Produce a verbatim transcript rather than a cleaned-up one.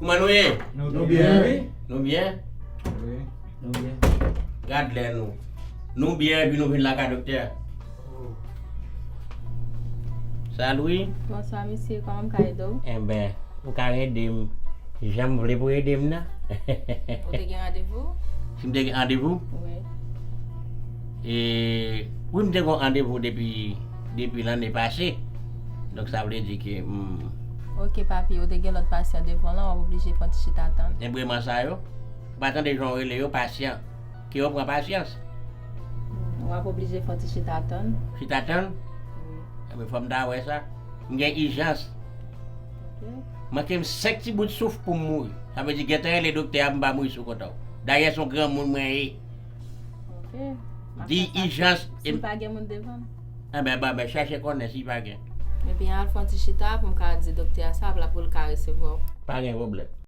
Kouman nou ye? Nou byen, wi. Nou byen? Wi, nou byen. Gad lè nou. Nou byen epi nou vin lakay doktè. Sa Lwi? Bonswa mesye, kòman m ka ede w? Enben, ou ka ede m jan m vle pou ede m nan. Ou te gen randevou? Si m te gen randevou? Wi. E, wi, m te gen randevou depi, depi lane pase. Donk, sa vle di ke m... Ok, papi, ou te gen lòt pasyan devan lan, w ap oblije fè yon ti chita tann. Enbreman sa yo, ou pa tande jan w rele yo pasyan. Ke yo pran pasyans. W ap oblije fè yon ti chita tann. Chita tann? Wi. Enben, fò m ta wè sa. M gen ijans. Ok. Manke m senk ti bout souf pou m mouri. Sa vle di, gentan rele doktè a pou m pa mouri sou kont ou. Dayè, se yon granmoun mwen ye. Ok. Di ijans. Si pa gen moun devan m. Enben, ba, ben, chèche konnen si pa gen. Ebyen, al fè yon ti chita pou m ka di doktè a sa, pou l ka resevwa w. Pa gen pwoblèm.